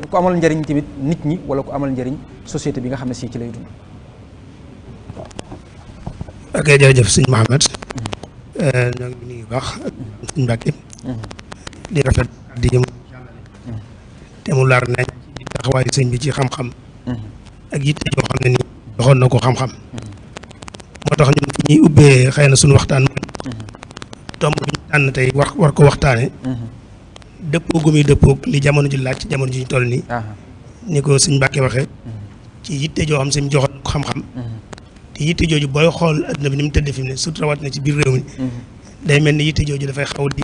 ku amal njëriñ tamit nit ñi wala ku amal njëriñ société bi nga xam ne si ci lay dund. ok jërëjëf sëñ Mouhamed ñoo ngi nuyu baax sëñ Mbacke di rafet di yëm te mu laar nañ ci taxawaayu sëñ bi ci xam-xam ak yitte yoo xam ne nii doxoon na ko xam-xam moo tax ñun fi ñuy ubbee xëy na suñu waxtaan tomb bi ñu tànn tey war ko waxtaane dëppoo gu muy dëppoo li jamono ji laaj ci jamono ji ñu toll nii ni ko sëñ Mbacke waxee ci yitte joo xam sëñ bi joxoon na ko xam-xam te yitte jooju booy xool adduna bi ni mu tëdd fi mu ne surtout rawat na ci biir réew mi day mel ni yitte jooju dafay xaw di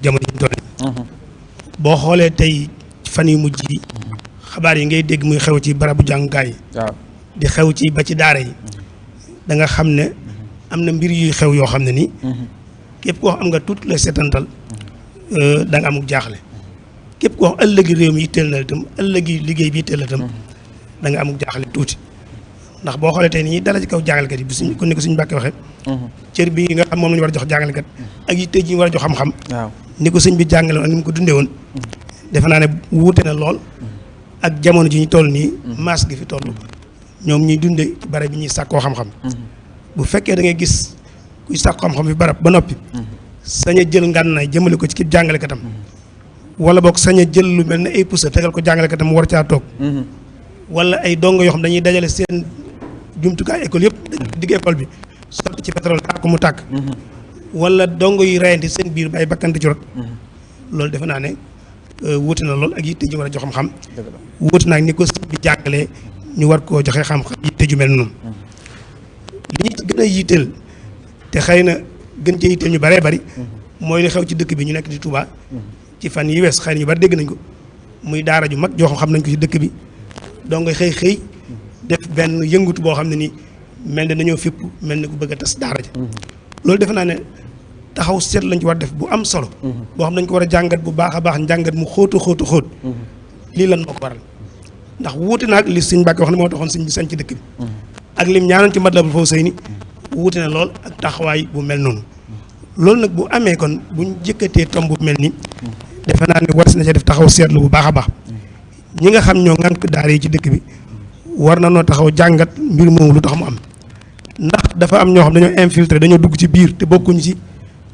jamono ji ñu toll nii boo xoolee tey fan yu mujj yi xabaar yi ngay dégg muy xew ci barabu jàngukaay yi di xew ci ba ci daara yi da nga xam ne am na mbir yuy xew yoo xam ne nii képp koo xam am nga tuuti la setantal da nga amuk jaaxle képp koo xam ëllëgi réew mi yitteel na la itam ëllëgi liggéey bi yitteel la itam da nga amuk jaaxle tuuti ndax boo xoolee tey ni ñuy dala ci kaw jàngalekat yi bi suñ kon ni ko suñu Mbàkke waxee cër bi nga xam moom la ñu war a jox jàngalekat ak yitte ji ñu war a jox xam-xam ni ko sëñ bi jàngale woon ak ni mu ko dundee woon defe naa ne wuute na lool ak jamono ji ñu toll nii maas gi fi toll ñoom ñuy dunde ci barab bi ñuy sàkkoo xam-xam bu fekkee da ngay gis kuy sàkku xam-xam fi barab ba noppi sañ a jël ngànnaay jëmale ko ci ki jàngalekatam wala boog sañ a jël lu mel ne ay pusa tegal ko jàngalekatam war caa toog wala ay dongo yoo xam dañuy dajale seen jumtukaay école yëpp digg école bi sotti ci pétrole tàkk mu tàkk wala dongo yi reyante seen biir ba ay bakkante ci rot loolu defe naa ne wuute na lool ak yitte ji war a jox xam-xam wuute naa ni ko sëñ bi jàngalee ñu war koo joxe xam-xam yitte ju mel noonu li ñu ci gën a yitteel te xëy na gën cee yitteel ñu bëree bëri mooy li xew ci dëkk bi ñu nekk di Touba ci fan yi wees xëy na ñu bari dégg nañ ko muy daara ju mag joo xam nañ ko ci dëkk bi donc xëy def benn yëngutu boo xam ne ni mel ne dañoo fipp mel ne ku bëgg a tas daara ji loolu defe naa ne taxaw seet lañ ci war def bu am solo boo xam nañ ko war a jàngat bu baax a baax njàngat mu xóotu lii lan moo ko waral ndax wuute na ak li sëñ Mbàkke wax ne moo taxoon sëñ bi sañ ci dëkk bi ak lim ñaanoon ci Matlabul Fawzayni wuute na lool ak taxawaay bu mel noonu loolu nag bu amee kon buñ jëkkatee tomb bu mel ni defe naa ne war na ca def taxaw seetlu bu baax a baax ñi nga xam ñoo ngànk daara yi ci dëkk bi war na noo taxaw jàngat mbir moomu lu tax mu am ndax dafa am ñoo xam dañoo infiltré dañoo dugg ci biir te bokkuñ ci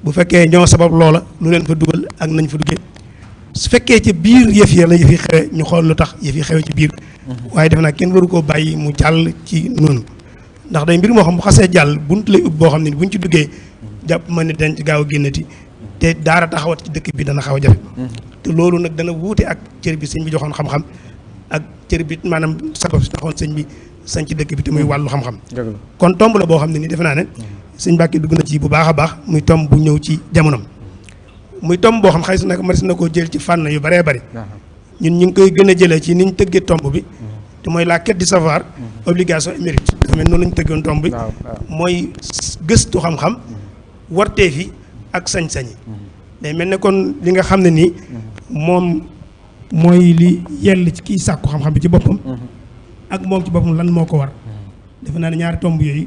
bu fekkee ñoo sabab loola lu leen fa dugal ak nañ fa duggee su fekkee ci biir yëf yi la yëf yi xewe ñu xool lu tax yëf yi xewe ci biir waaye defe naa kenn waru koo bàyyi mu jàll ci noonu ndax day mbir moo xam bu xasee jàll bunt lay ub boo xam ne buñ ci duggee jàpp ma ne dañ ci gaaw a génnati te daara taxawat ci dëkk bi dana xaw a jafe te loolu nag dana wuute ak cër bi sëñ bi joxoon xam-xam ak cër bi maanaam sabab si taxoon sëñ bi sañ ci dëkk bi te muy wàllu xam-xam kon tomb la boo xam ne nii defe naa ne sëñ Mbàkke dugg na ci bu baax a baax muy tomb bu ñëw ci jamonom muy tomb boo xam xëy su nag maris na koo jël ci fànn yu bëree bëri ñun ñu ngi koy gën a jëlee ci ni ñu tëggee tomb bi te mooy la quête du savoir obligation et mérite dafa mel noonu la ñu tëggoon tomb bi mooy gëstu xam-xam warteef yi ak sañ-sañ yi day mel ne kon li nga xam ne nii moom mooy li yell ci kiy sàkku xam-xam bi ci boppam ak moom ci boppam lan moo ko war defe naa ne ñaari tomb yooyu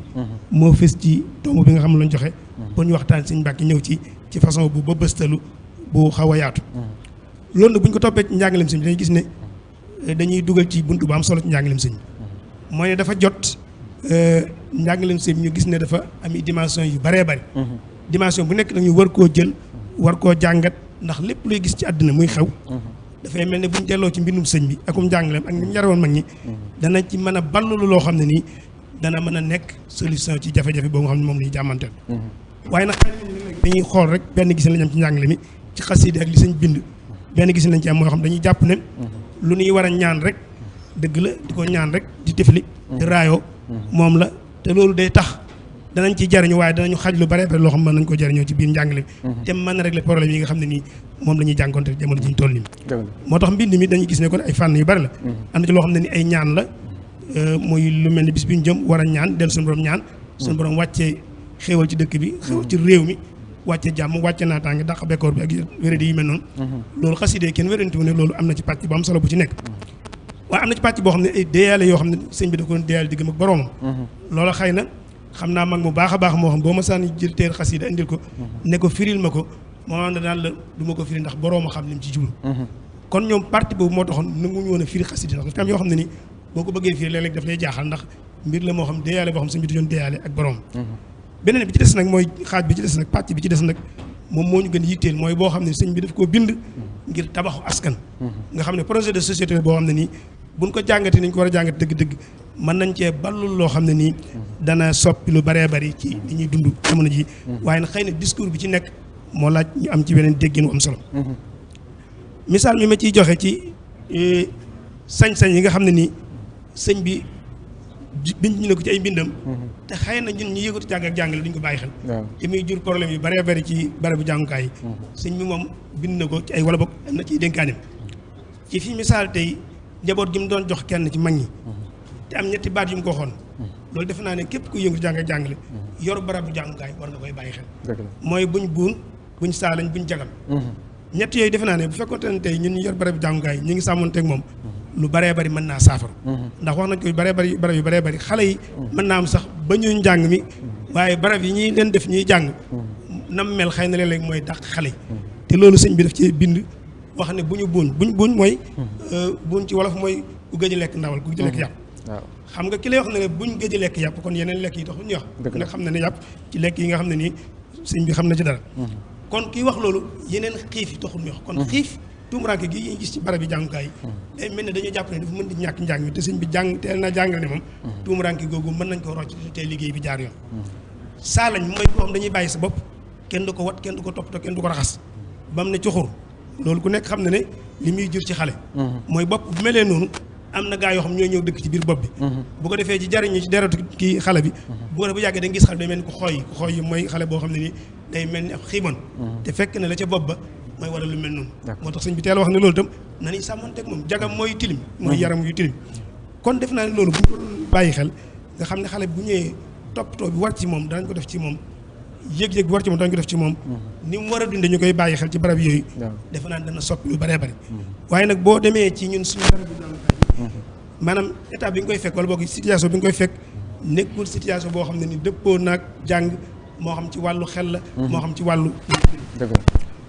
moo fës ci tomb bi nga xam ne lañ joxe pour ñu waxtaan sëñ Mbàkke ñëw ci façon bu ba bëstalu bu xaw a yaatu loolu nag bu ñu ko toppee ci njàngaleem sëñ bi dañuy gis ne dañuy dugal ci buntu bu am solo ci njàngaleem sëñ bi mooy ne dafa jot njàngaleem sëñ bi ñu gis ne dafa am dimension yu bëree bëri dimension bu nekk dañu war koo jël war koo jàngat ndax lépp luy gis ci àddina muy xew dafay mel ne bu ñu delloo ci mbindum sëñ bi akum njàngaleem ak ni mu yarewoon mag ñi dana ci mën a ballulu loo xam ne nii dana mën a nekk solution ci jafe-jafe boobu nga xam ne moom la ñuy jàmmanteel waaye nag dañuy xool rek benn gis lañ am ci njàngale mi ci xasida ak li sëñ bind benn gis lañ ci am moo xam dañuy jàpp ne lu ñuy war a ñaan rek dëgg la di ko ñaan rek di tifli di raayoo moom la te loolu day tax danañ ci jariñu waaye danañu xaj lu bare bare loo xam mën nañ ko jariñoo ci biir njàngale te mën a régler problème yi nga xam ne nii moom la ñuy jànkonte jamono ji ñu toll nii moo tax mbind mi dañuy gis ne kon ay fànn yu bari la am na ci loo xam ne ni ay ñaan la muy lu mel ni bis bi ñu jëm war a ñaan del suñu borom ñaan suñu borom wàccee xéewal ci dëkk bi xéewal ci réew mi wàcce jàmm wàcce naataange dàq bekkoor bi ak wéradi yi mel noonu loolu xasida kenn wérantiwu ne loolu am na ci pàcc bu am solo bu ci nekk waaye am na ci pàcc boo xam ne ay déyaale yoo xam ne sëñ bi da ko doon déyaale diggam ak boroomam loola xëy na xam naa mag mu baax a baax moo xam boo ma sànni jël teer xasida indil ko ne ko firil ma ko moo xam ne daan la du ma ko firi ndax borooma xam lim ci jublu kon ñoom parti boobu moo taxoon nanguñu woon a firi xasida ndax dafa am yoo xam ne ni boo ko bëggee firi léeg-léeg daf lay jaaxal ndax mbir la moo xam déyaale boo xam sëñ bi doon déyaale ak borom. beneen bi ci des nag mooy xaaj bi ci des nag pàcc bi ci des nag moom moo ñu gën yitteel mooy boo xam ne sëñ bi daf koo bind ngir tabaxu askan. nga xam ne projet de société boo xam ne nii buñ ko jàngatee ni ñu ko war a jàngat dëgg-dëgg mën nañ cee ballul loo xam ne nii dana soppi lu baree bari ci li ñuy dund jamono ji waaye nag xëy na discours bi ci nekk moo laaj ñu am ci beneen déggin wu am solo. misaal mi ma ciy joxe ci sañ-sañ yi nga xam ne nii sëñ bi bind ñu ne ko ci ay mbindam te xëy na ñun ñu yëgatu jàng ak jàngale duñ ko bàyyi xel te muy jur problème yu baree bari ci barabu jàngukaay yi sëñ bi moom bind na ko ci ay wala bokk am na ciy dénkaanem ci fi misaal tey njaboot gi mu doon jox kenn ci mag ñi te am ñetti baat yu mu ko waxoon loolu defe naa ne képp ku yëngu jàng ak jàngale yor barabu jàngukaay war nga koy bàyyi xel mooy buñ buun buñ saalañ buñ jagam ñett yooyu defe naa ne bu fekkoonte ne tey ñun ñu yor barabu jàngukaay ñu ngi sàmmonteeg moom lu baree bari mën naa saafara ndax wax nañ ko baree bari barab yu baree bari xale yi mën naa am sax ba ñu njàng mi waaye barab yi ñuy leen def ñuy jàng nam mel xëy na léeg-léeg mooy dàq xale yi te loolu sëñ bi daf ci bind wax ne bu ñu buun mooy buun ci wolof mooy ku gëj a lekk ndawal ku gëj a lekk yàpp xam nga ki lay wax ne buñ gëj a lekk yàpp kon yeneen lekk yi taxul ñu wax nag xam na ne yàpp ci lekk yi nga xam ne nii sëñ bi xam na ci dara kon kii wax loolu yeneen xiif yi taxul ñu wax kon xiif tuumuranke gi ñu gis ci barab yi jàngukaay yi day mel ne dañoo jàpp ne dafa mën di ñàkk njàng mi te sëñ bi teel na jàngal ne moom tuumuranke googu mën nañ ko rocc te liggéey bi jaar yoon saalañ mooy koo xam dañuy bàyyi sa bopp kenn du ko wat kenn du ko toppatoo kenn du ko raxas ba mu ne cuxur loolu ku nekk xam na ne li muy jur ci xale mooy bopp bu melee noonu am na gaa yoo xam ñooy ñëw dëkk ci biir bopp bi bu ko defee ci jariñu ci deretu kii xale bi bu ko def bu yàggee da nga gis xale day mel ni ku xooy yi mooy xale boo xam ne ni day mel ni ab xiibon te fekk ne la ca bopp ba mooy waral lu mel noonu moo tax sëñ bi teel wax ne loolu itam nañuy sàmmanteeg moom jagam mooy tilim mooy yaram yu tilim kon def naa ne loolu bu ñu ko bàyyi xel nga xam ne xale bu ñëwee toppatoo bi war ci moom danañ ko def ci moom yëg-yëg bi war ci moom danañ ko def ci moom ni mu war a dundee ñu koy bàyyi xel ci barab yooyu defe naa dana soppi lu bëree bëri waaye nag boo demee ci ñun suñu barab bi maanaam état bi nga koy fekk wala boog situation bi nga koy fekk nekkul situation boo xam ne ni dëppoo naag jàng moo xam ci wàllu xel la moo xam ci wàllu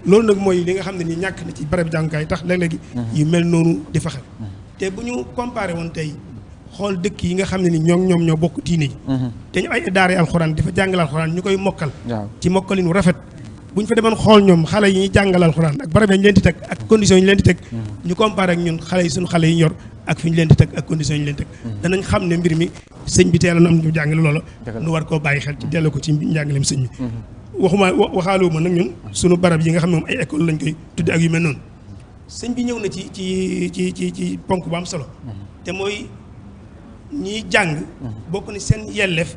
loolu nag mooy li nga xam ne ni ñàkk na ci barab jàngukaay tax léeg-léegi yu mel noonu di fa xew te bu ñu comparé woon tey xool dëkk yi nga xam ne ni ñoom ñoo bokk diine ji te ñu ay daara alxuraan di fa jàngal alxuraan ñu koy mokkal ci mokkalinu rafet bu ñu fa demoon xool ñoom xale yi ñuy jàngal alxuraan ak barab yi ñu leen di teg ak conditions yi ñu leen di teg ñu comparé ak ñun xale yi suñu xale yi ñu yor ak fi ñu leen di teg ak conditions yi ñu leen teg danañ xam ne mbir mi sëñ bi teel na am ñu jàngale loola nu war koo bàyyi xel ci delloo ko ci njàngaleem sëñ bi waxaaloo ma nag ñun suñu barab yi nga xam ne moom ay école lañ koy tudde ak yu mel noonu sëñ bi ñëw na ci ponk bu am solo te mooy ñiy jàng bokk ni seen yelleef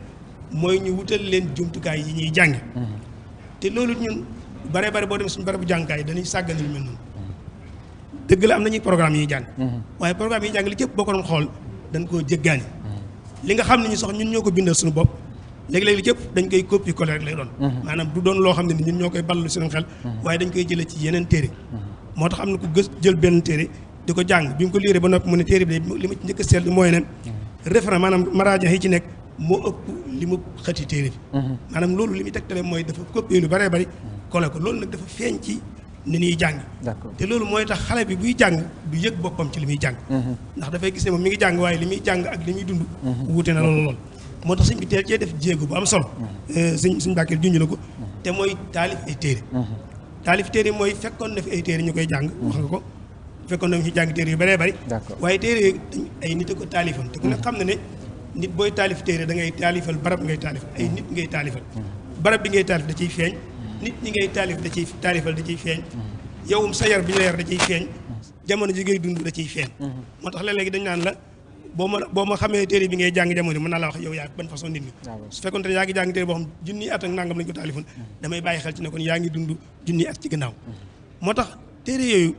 mooy ñu wutal leen jumtukaay yi ñuy jàng te loolu ñun bare boo dem suñu barabu jàngukaay dañuy sàggane lu mel noonu dëgg la am nañuy programme yi jàng waaye programme yi jàng li cëpp boo ko doon xool dañ koo jéggaani li nga xam ne ñu sax ñun ñoo ko bindal suñu bopp léegi-léegi li cëpp dañ koy copier coller rek lay doon maanaam du doon loo xam ne ni ñun ñoo koy ballu suñu xel waaye dañ koy jëlee ci yeneen téere moo tax am na ko jël benn téere di ko jàng bi mu ko liiree ba noppi mu ne téere bi li ma ci njëkk a seetlu mooy ne référent maanaam maraaja yi ci nekk moo ëpp li mu xëti téere bi maanaam loolu li muy tegtale mooy dafa copier lu bëree bëri coller ko loolu nag dafa feeñ ci ni ñuy jàng te loolu mooy tax xale bi buy jàng du yëg boppam ci li muy jàng ndax dafay gis ne moom mi ngi jàng waaye li muy jàng ak li muy dund wuute na lool moo tax sëñ bi teel cee def jéego bu am solo sëñ Mbàkke junj na ko te mooy taalif téere mooy fekkoon na fi ay téere ñu koy jàng wax nga ko fekkoon na fi jàng téere yu bëree bëri waaye téere yooyu ay nit a ko taalifal te ku ne xam na ne nit booy taalif téere da ngay taalifal barab ngay taalifal ay nit ngay taalifal barab bi ngay taalif da ciy feeñ nit ñi ngay taalifal da ciy feeñ yowum sa yar bi ñu la yar da ciy feeñ jamono ji ngay dund da ciy feeñ moo tax léeg-léegi dañ naan la boo ma xamee téere bi ngay jàng jamono mën naa la wax yow yaa ban façon nit ñi su fekkoon te yaa ngi jàng téere boo xam junniy at ak nangam lañu ko taalifoon damay bàyyi xel ci ne kon yaa ngi dund junniy at ci gannaaw moo tax téere yooyu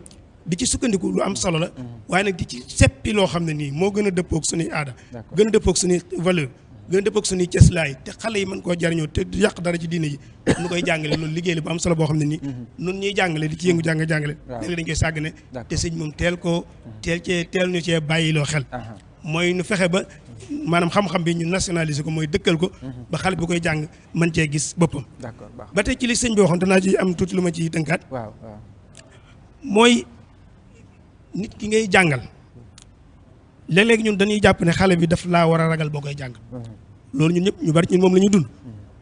di ci sukkandiku lu am solo la waaye nag di ci seppi loo xam ne nii moo gën a dëppoog suñuy aada gën a dëppoog suñuy valeur gën a dëppoog suñuy cëslaay te xale yi mën koo jariñoo te du yàq dara ci diine ji ñu koy jàngale loolu liggéey la bu am solo boo xam ne nii nun ñuy jàngale di ci yëngu jàngale léegi dañ koy sàggane te sëñ moom teel ñu cee bàyyiloo xel mooy nu fexe ba maanaam xam-xam bi ñu nationaliser ko mooy dëkkal ko ba xale bu koy jàng mën cee gis boppam ba tey ci li sëñ bi waxoon danaa ci am tuuti lu ma ci tënkaat mooy nit ki ngay jàngal léeg-léeg ñun dañuy jàpp ne xale bi daf laa war a ragal boo koy jàngal loolu ñun ñëpp ñu bari ñun moom la ñu dund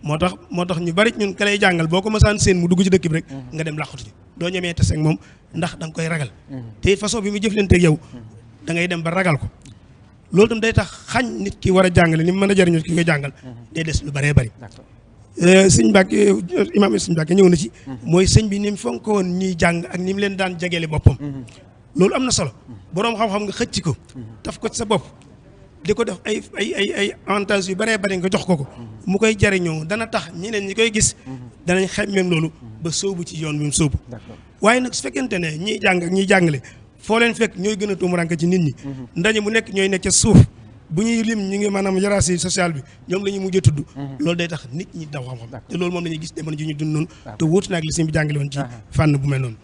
moo tax ñu bari ñun ka lay jàngal boo ko mësaan seen mu dugg ci dëkk bi rek nga dem làqatu ci doo ñemee tase ak moom ndax da nga koy ragal te it façon bi mu jëflanteeg yow da ngay dem ba ragal ko loolu tam day tax xañ nit ki war a jàngale ni mu mën a jëriñu ki koy jàngal day des lu bëree bëri sëñ Mbàkke imaam sëñ Mbàkke ñëw na ci mooy sëñ bi ni mu fonkoon ñiy jàng ak ni mu leen daan jegele boppam loolu am na solo boroom xam-xam nga xëcc ko taf ko ci sa bopp di ko def ay avantages yu bëree bëri nga jox ko mu koy jariñoo dana tax ñeneen ñi koy gis danañ xemmeem loolu ba sóobu ci yoon bi mu sóobu waaye nag su fekkente ne ñiy jàng ak ñiy jàngale foo leen fekk ñooy gën a tuumuranke ci nit ñi ndaje mu nekk ñooy nekk ca suuf bu ñuy lim ñu ngi maanaam hiérarchie sociale bi ñoom la ñuy mujjee tudd loolu day tax nit ñi daw xam-xam te loolu moom la ñuy gis demoon ji ñu dund noonu te wóotu naag li sëñ bi jàngale woon ci fànn bu mel noonu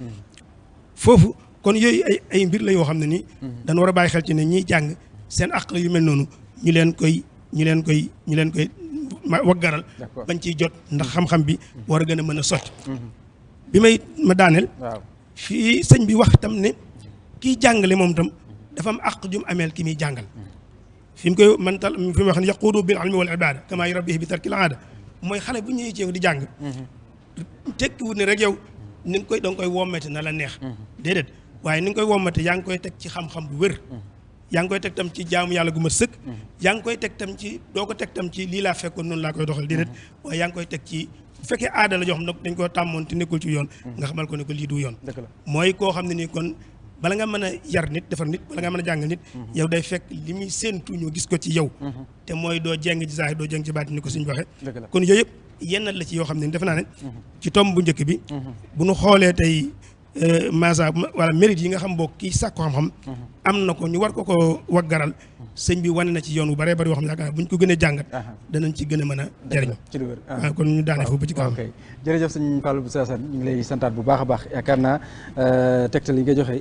foofu kon yooyu ay mbir la yoo xam ne nii dañu war a bàyyi xel ci ne ñiy jàng seen àq la yu mel noonu ñu leen koy waggaral bañ ciy jot ndax xam-xam bi war a gën a mën a sotti bi ma daaneel fii sëñ bi wax tam ne kiy jàngale moom tam dafa am àq jum ameel ki muy jàngal fi mu koy mantal fi mu wax ne yaquudu bil ilmi wal ibada kama yurabbihi bi tarkil aada mooy xale bu ñëwee ci yow di jàng tekkiwut ne rek yow ni nga koy da nga koy wommate na la neex déedéet waaye ni nga koy wommate yaa ngi koy teg ci xam-xam bu wér yaa ngi koy teg tam ci jaamu yàlla gu ma sëkk yaa ngi koy teg tam ci doo ko teg tam ci lii laa fekkoon noonu laa koy doxal déedéet waaye yaa ngi koy teg ci bu fekkee aada la joo xam ne dañ koo tàmmoon te nekkul ci yoon nga xamal ko ne ko lii du yoon mooy koo xam ne nii kon bala nga mën a yar nit defar nit bala nga mën a jàngal nit yow day fekk li muy séentu ñu gis ko ci yow te mooy doo jeng ci zaahir doo jeng ci baati ni ko suñ waxee kon yooyu yëpp yennat la ci yoo xam ne defe naa ne ci tomb bu njëkk bi bu nu xoolee tey masa wala mérite yi nga xam boo kii sàkku xam-xam am na ko ñu war ko waggaral sëñ bi wane na ci yoon bu bëree bëri yoo xam ne yaakaar bu ñu ko gën a jàngat danañ ci gën a mën a jëriñu ci lu wér waaw kon ñu daane foofu ba ci kaw jërëjëf sëñ Fallou Bousso Assane ñu ngi lay santaat bu baax a baax yaakaar naa tegtal yi nga joxe